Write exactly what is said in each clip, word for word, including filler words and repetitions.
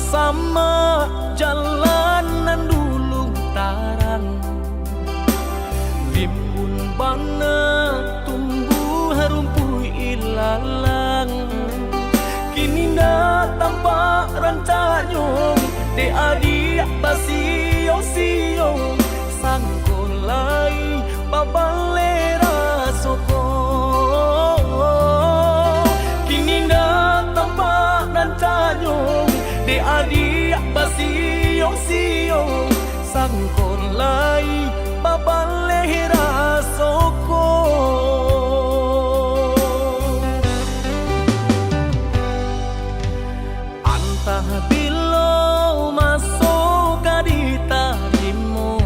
Samak jalan nan dulu tarang, rimbun bana tumbuah rumpuik ilalang. Kini ndak tampak rancaknyo, dek adiak basio-sio, sangko lai babaleh raso ko. Kini ndak tampak rancaknyo, dek adiak basio-sio, sangko lai babaleh raso ko. Antah bilo maso ka ditarimo,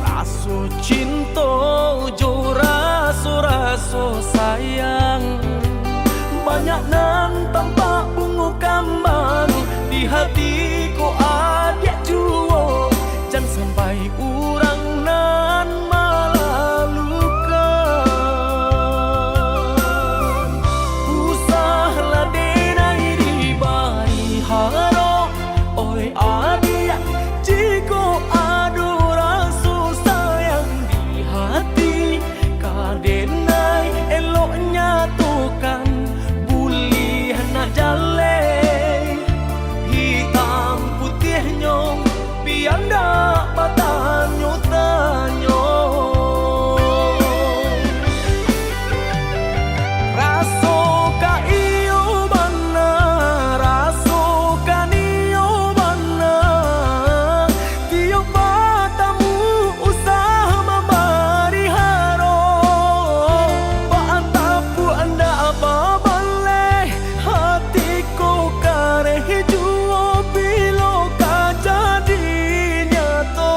raso cinto jo raso-raso sayang. Banyak nan tampak bungo kambang di hati ko adiak juo, jan sampai urang nan malalukan. Usahlah denai dibari harok, oi adiak, jikok ado raso sayang di hati, ka denai elok nyatokan, buliah nak jaleh hitam putiahnyo, bia ndak batanyo-tanyo. Raso ka iyo bana, raso ka nio bana, tiok batamu usah mambari harok. Baa tapuak ndak babaleh, hati ko kareh juo bilo ka jadi nyato.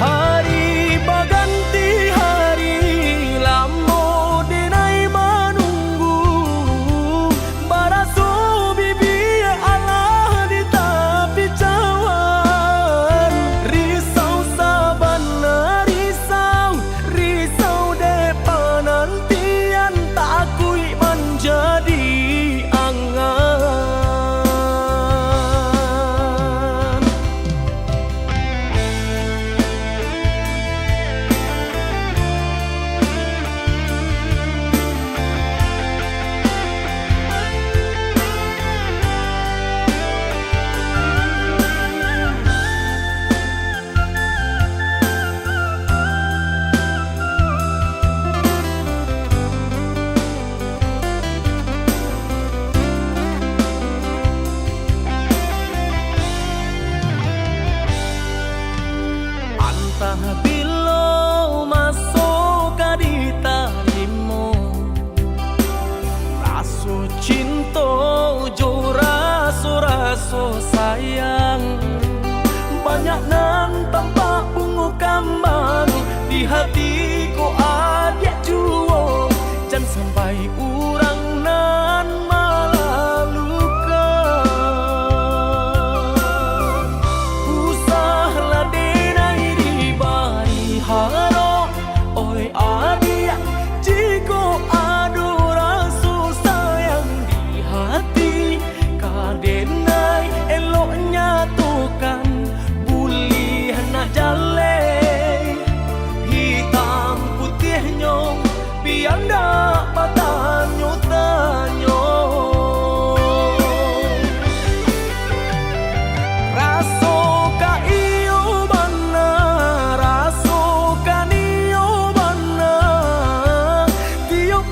Hari baganti hari, lamo denai manunggu, baraso bibia alah di tapi cawan. Risau sabana risau, risau dek panantian, takuik manjadi angan. Antah bilo maso ka ditarimo, raso cinto jo raso-raso sayang. Banyak nan tampak bungo kambang di hati ko adiak juo, jan sampai urang nan malalukan. Usahlah denai dibari harok, oi adiak, jikok ado raso sayang di hati, ka denai elok nyatokan, buliah nak jaleh hitam putiahnyo, bia ndak batanyo-tanyo. Raso ka iyo bana, raso ka nio bana, tiok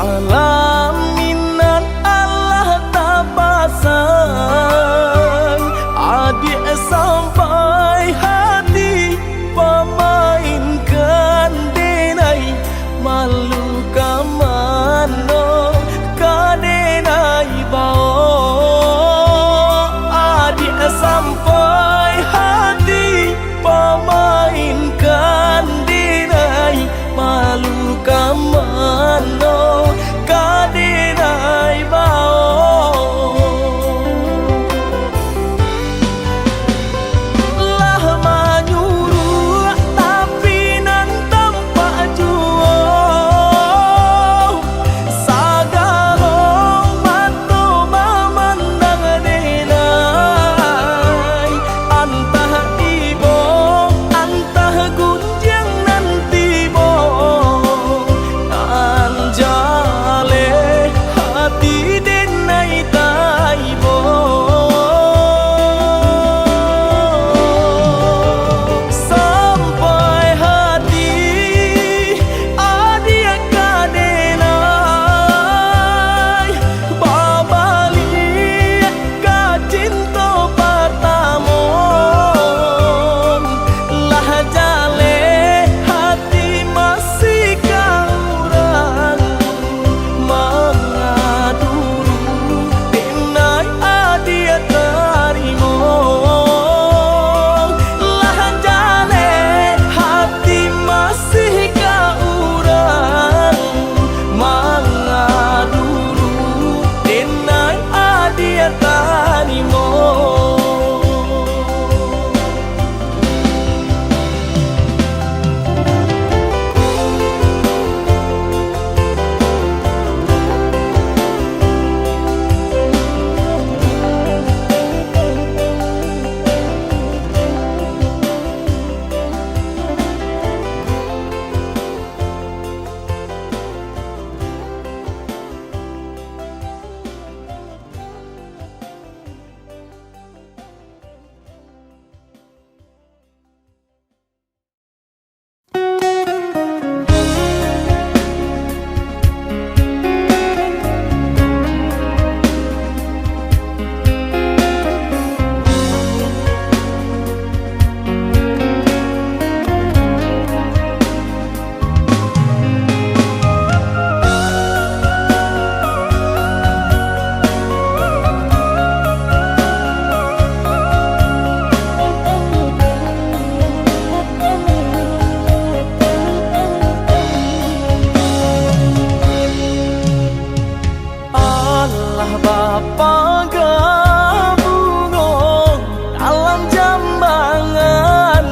Laminan alah tapasang, adiak sampai hati pamainkan denai, malu ka mano ka denai bao. Adiak sampai hati pamainkan denai, malu ka mano ka denai bao. Lah manyuruak tapi nan tampak juo. Sagalo mato mamandang denai, antah ibo, antah gunjiang nan tibo, nan jaleh hati denai taibo. Sampai hati adiak ka denai, babaliak ka cinto partamo. Lah jaleh hati masih ka urang mangaduru, denai adiak tarimo. Lah jaleh hati masih ka urang mangaduru, denai adiak tarimo. Alah bapagabungo dalam jambangan,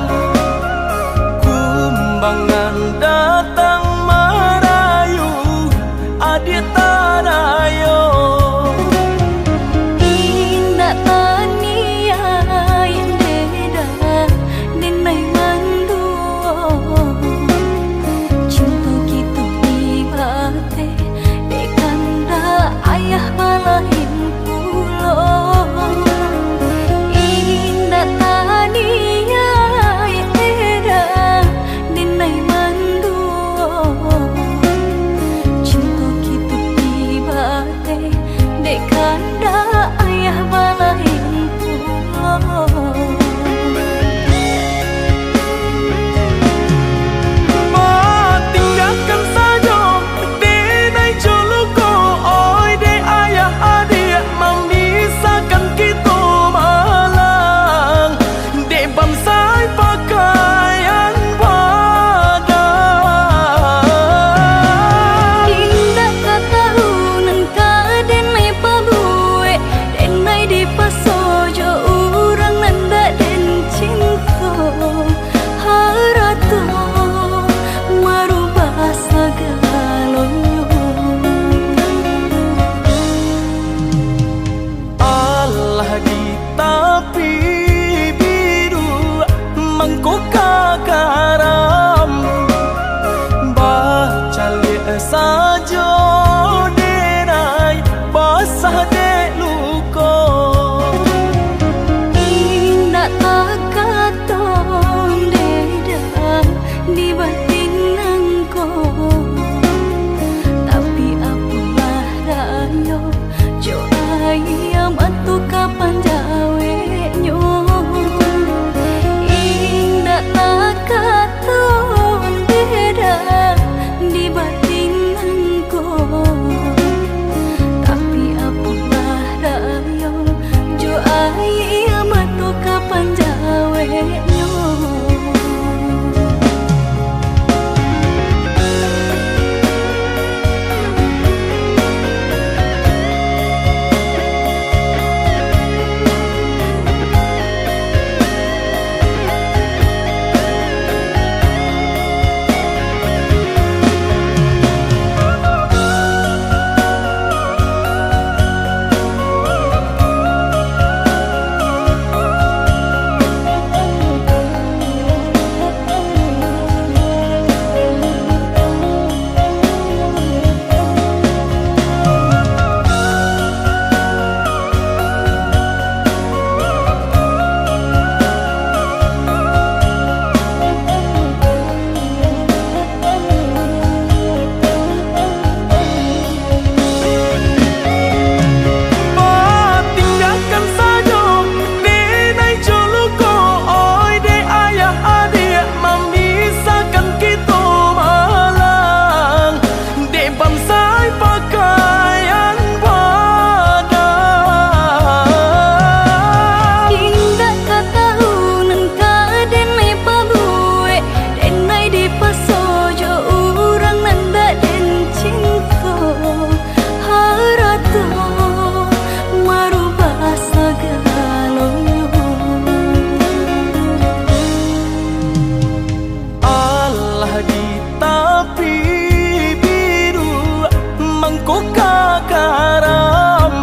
kumbangan datang marayu, adiak tarayo. Indak taniai beda denai manduo, cinto kito tiba Dek kandak ayah balain pulo, indak taniai eda denai manduo. Cinto kito tiba dek Ko ka karam,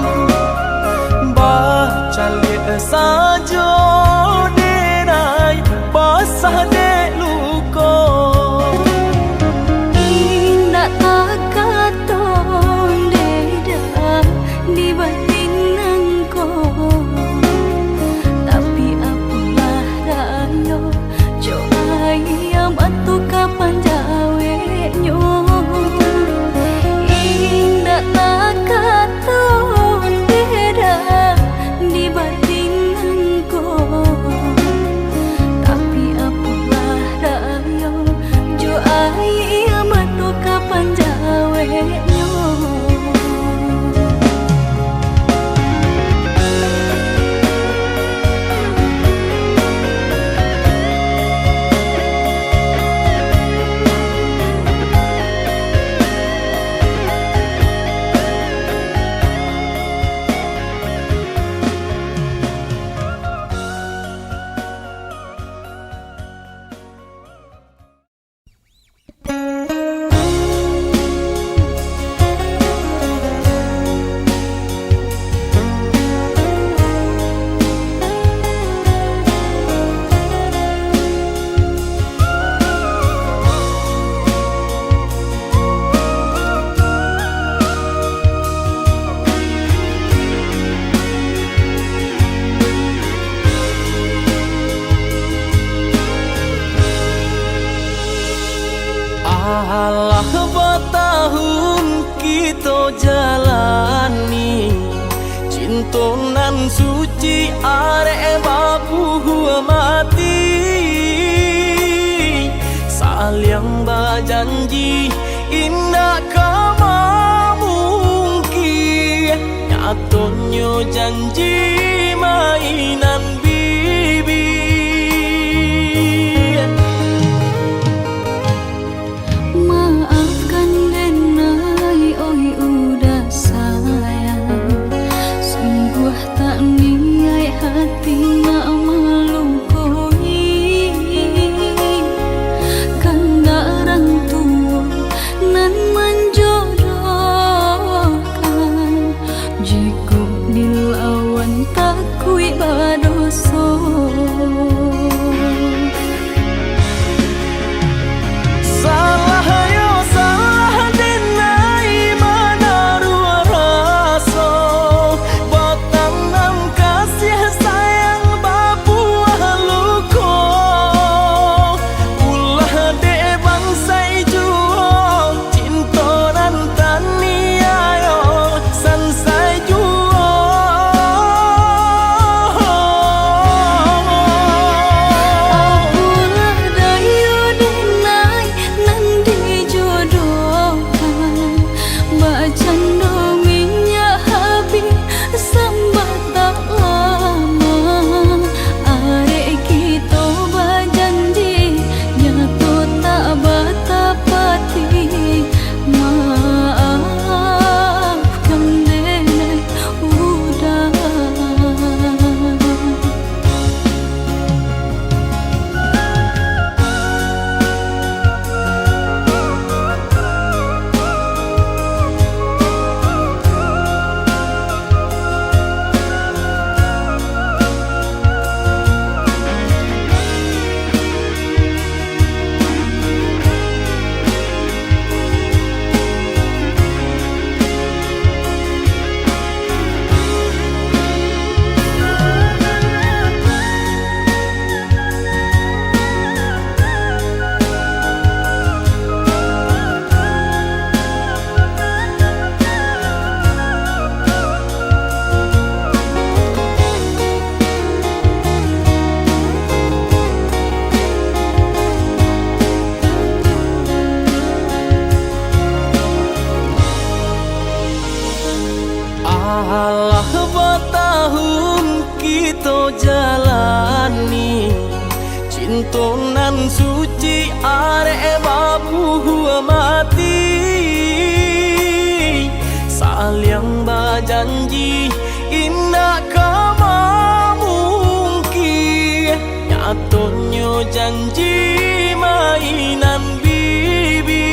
bacaliak sajo denai, basah dek luko. Indak takato deda di batin nangko. Tapi apolah rayo, jo aia mato ka panjaweknyo. Indak takato deda di batin nangko. Tapi apolah rayo, jo aia mato ka panjaweknyo. Alah batahun kito jalani cinto nan suci, arek bapuah mati, saliang bajanji indak ka mamungkia, nyatonyo janji mainan bibia. Maafkan denai, oi uda sayang, sungguah tak niaik hati nak malukoi. Kandak rang tuo nan manjodohkan, jikok dilawan takuik badoso. Salah yo salah denai manaruah raso, batanam kasiah sayang babuah luko. Ulah dek bansai juo, cinto nan taniayo sansai juo. Apolah dayo denai nan dijodohkan, bacando minyak habih sambatang lamo. Arek kito bajanji, nyato tak batapati. Maafkan denai uda. Alah batahun kito jalani cinto nan suci, arek bapuah mati, saliang bajanji indak ka mamungkia, nyatonyo janji mainan bibia.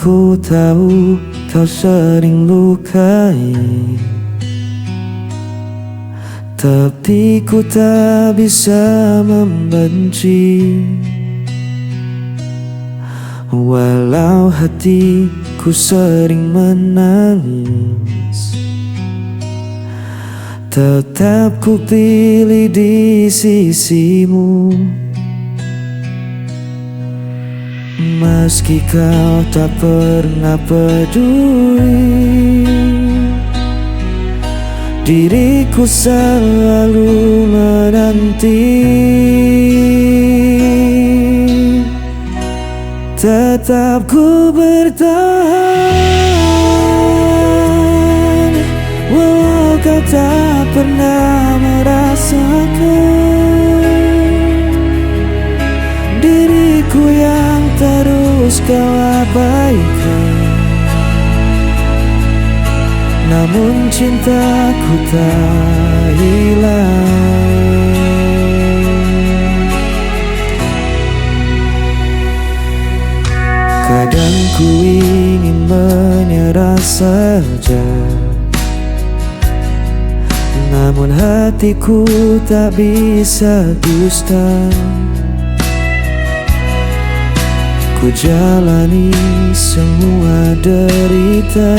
Ku tahu kau sering lukai, tapi ku tak bisa membenci. Walau hatiku sering menangis, tetap ku pilih di sisimu. Meski kau tak pernah peduli, diriku selalu menanti. Tetap ku bertahan, walau kau tak pernah merasakan. Diriku yang terus kau abaikan, namun cintaku tak hilang. Kadang ku ingin menyerah saja, namun hatiku tak bisa dusta. Ku jalani semua derita,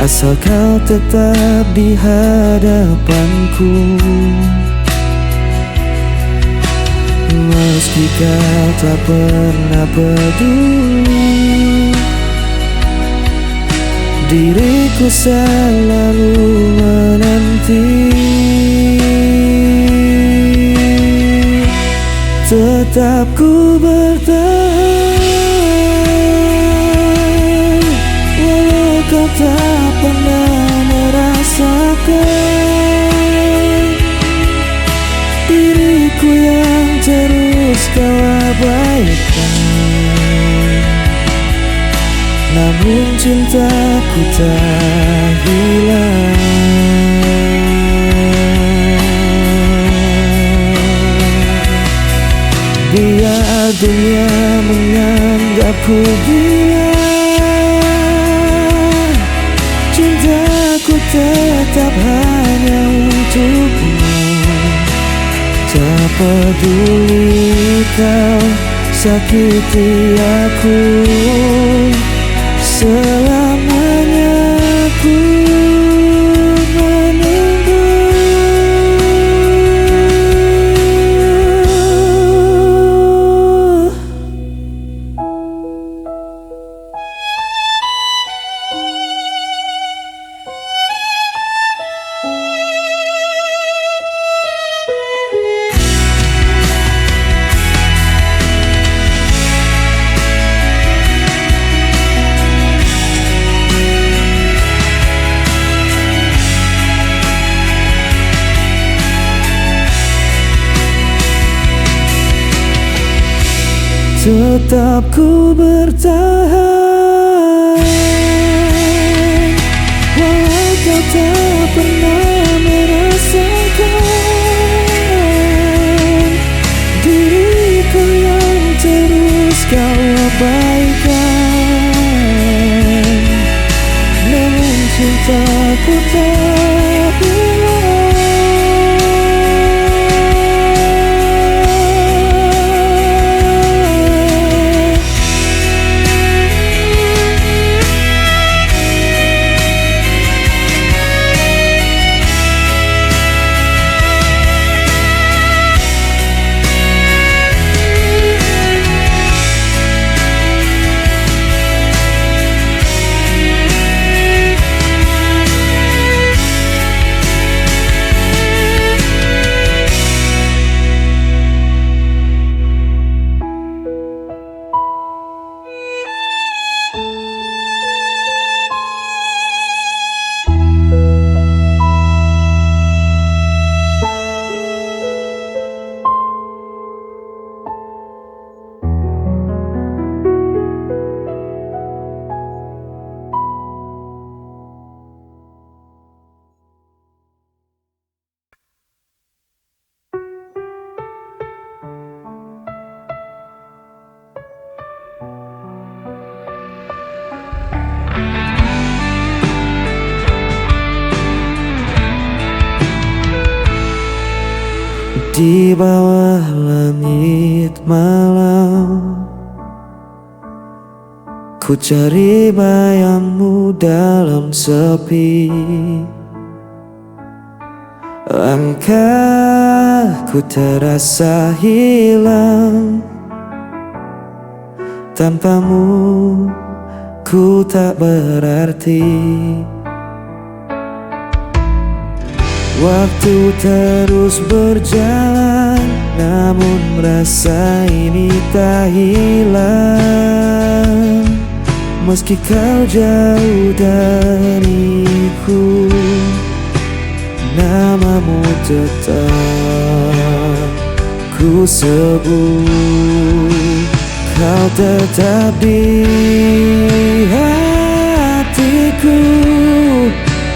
asal kau tetap di hadapanku. Meski kau tak pernah peduli, diriku selalu menanti. Tetap ku bertahan, walau kau tak pernah merasakan. Diriku yang terus kau abaikan, namun cintaku tak hilang. Biar dunia menganggapku gila, cintaku tetap hanya untukmu. Tak peduli kau sakiti aku, selamanya ku menunggu. Tetap ku bertahan, walau kau tak pernah merasakan. Diriku yang terus kau abaikan, namun cintaku tak hilang. Di bawah langit malam, ku cari bayang-Mu dalam sepi. Langkahku terasa hilang, tanpa-Mu ku tak berarti. Waktu terus berjalan, namun rasa ini tak hilang. Meski Kau jauh dariku, nama-Mu tetap ku sebut. Kau tetap di hatiku,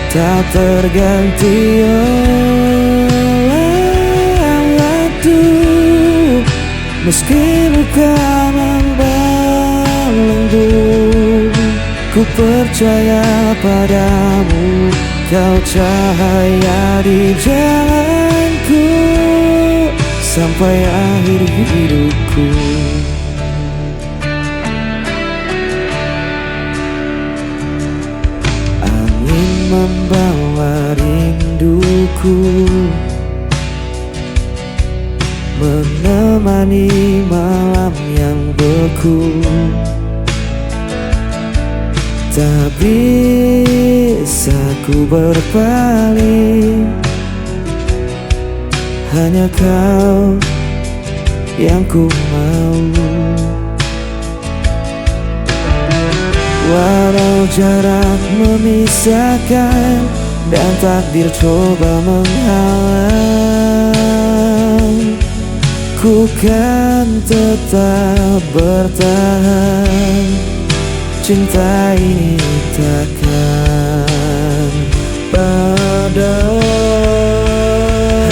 tak terganti oleh waktu. Meski luka membelenggu, ku percaya pada-Mu. Kau cahaya di jalanku sampai akhir hidupku. Angin membawa rinduku, menemani malam yang beku. Tak bisa ku berpaling, hanya Kau yang ku mau. Walau jarak memisahkan dan takdir coba menghalang, ku kan tetap bertahan. Cinta ini takkan padam.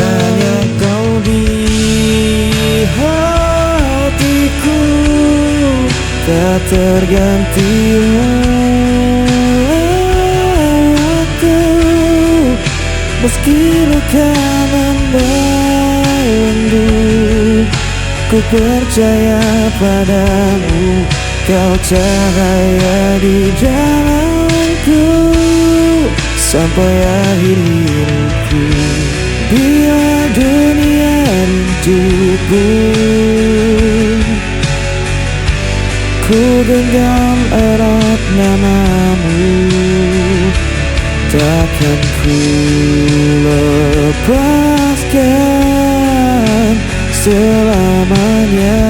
Hanya Kau di hatiku, tak terganti oleh waktu. Meski luka membelenggu, ku percaya pada-Mu. Kau cahaya di jalanku sampai akhir hidupku. Bila dunia rindu pun ku genggam erat nama-Mu, takkan ku lepaskan selamanya.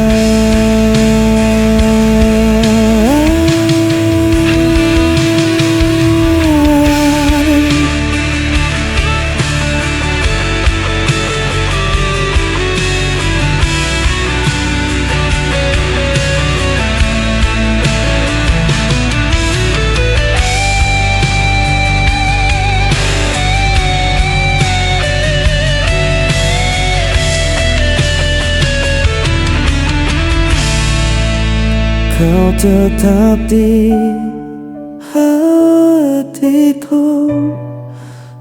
Kau tetap di hatiku,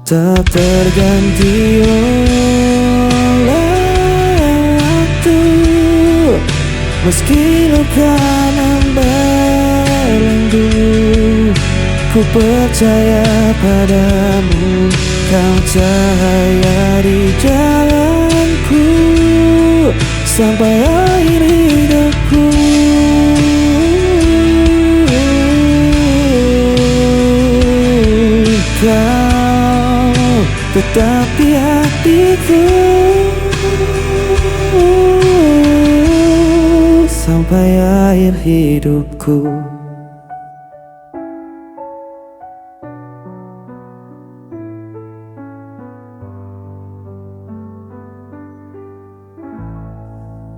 tak terganti oleh waktu. Meski luka membelenggu, ku percaya pada-Mu. Kau cahaya di jalanku sampai akhir hidupku. Kau tetap di hatiku sampai akhir hidupku.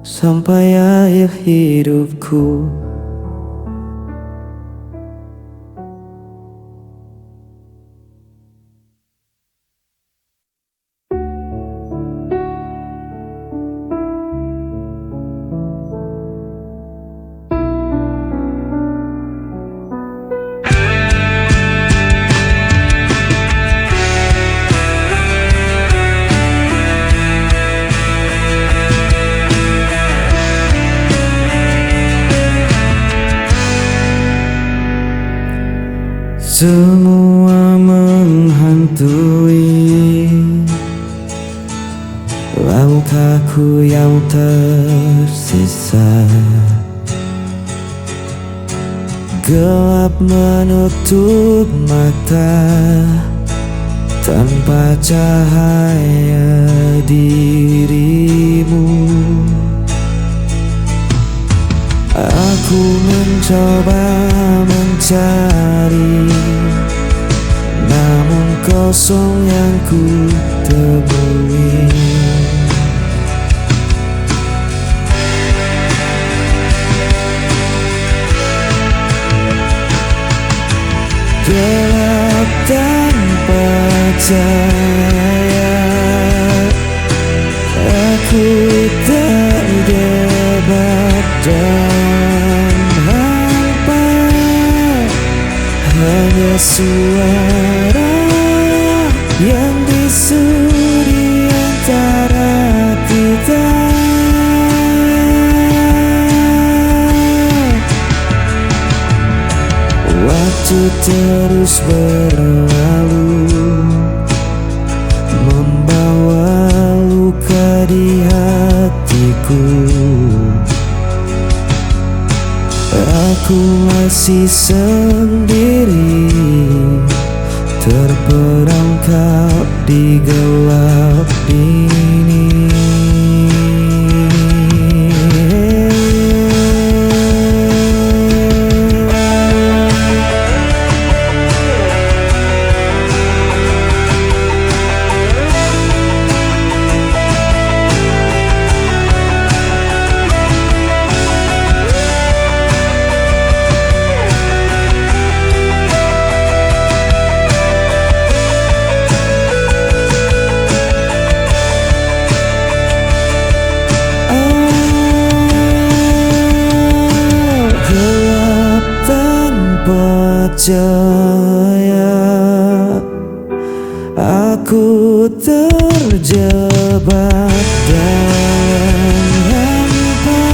Sampai akhir hidupku. Semua menghantui langkahku yang tersisa. Gelap menutup mata tanpa cahaya dirimu. Aku mencoba mencari, namun kosong yang ku temui. Gelap tanpa cahaya, aku terjebak dan hampa. Hanya suara yang bisu di antara kita. Waktu terus berlalu, membawa luka di hatiku. Aku masih sendiri, terperangkap di gelap ini. Gelap tanpa cahaya, aku terjebak dalam hampa.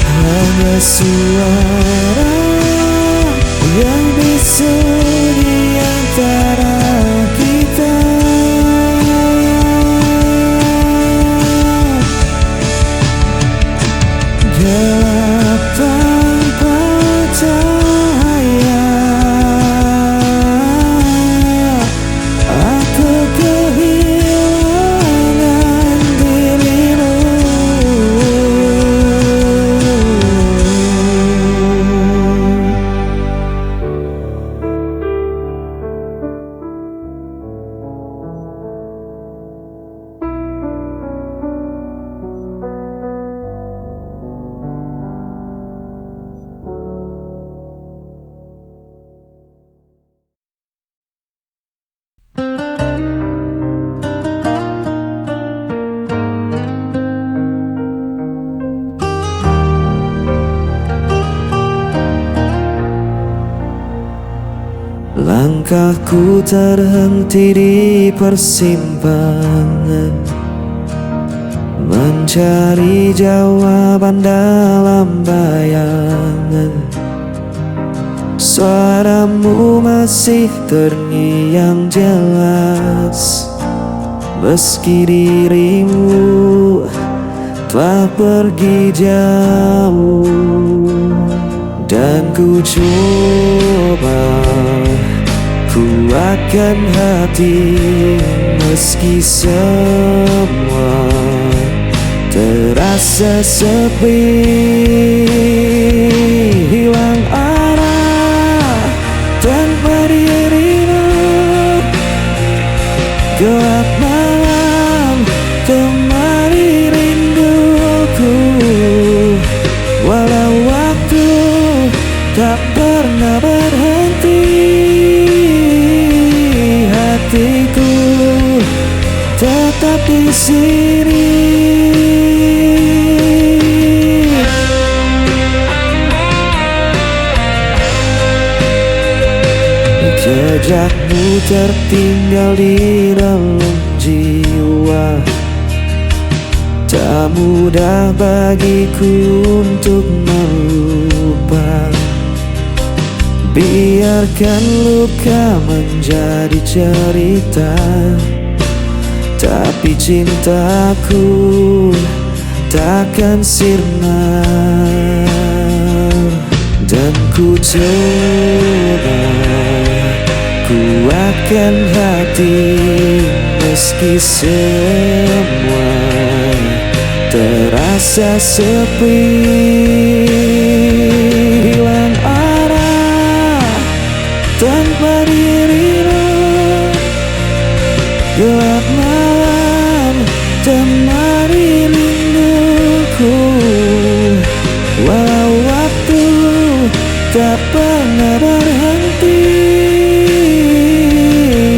Hanya suara yang bisu di antara kita. Gelap tanpa cahaya, aku kehilangan dirimu. Langkahku terhenti di persimpangan, mencari jawaban dalam bayangan. Suaramu masih terngiang jelas, meski dirimu telah pergi jauh. Dan ku coba kuatkan hati, meski semua terasa sepi, hilang arah tanpa dirimu. Gelap malam temani rinduku, walau waktu tak pernah berhenti, hatiku tetap di sini. Jejakmu tertinggal di dalam jiwa, tak mudah bagiku untuk melupa. Biarkan luka menjadi cerita, tapi cintaku takkan sirna. Dan ku coba kuatkan hati, meski semua terasa sepi. Hilang arah tanpa dirimu, gelap malam temani rinduku. Walau waktu tak pernah berhenti,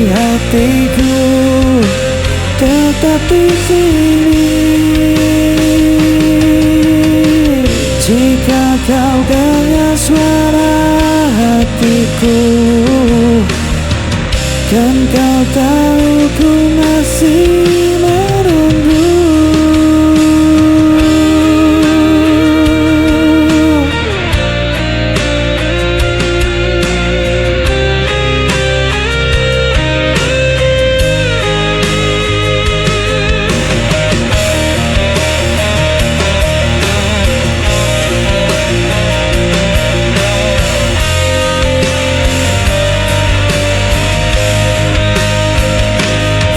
hatiku tetap di sini. Jika kau dengar suara hatiku, kan kau tahu ku masih menunggu.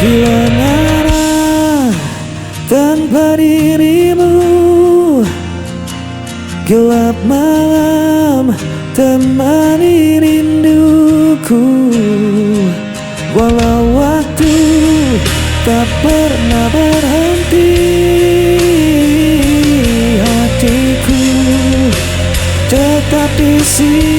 Hilang arah tanpa dirimu, gelap malam temani rinduku. Walau waktu tak pernah berhenti, hatiku tetap di sini.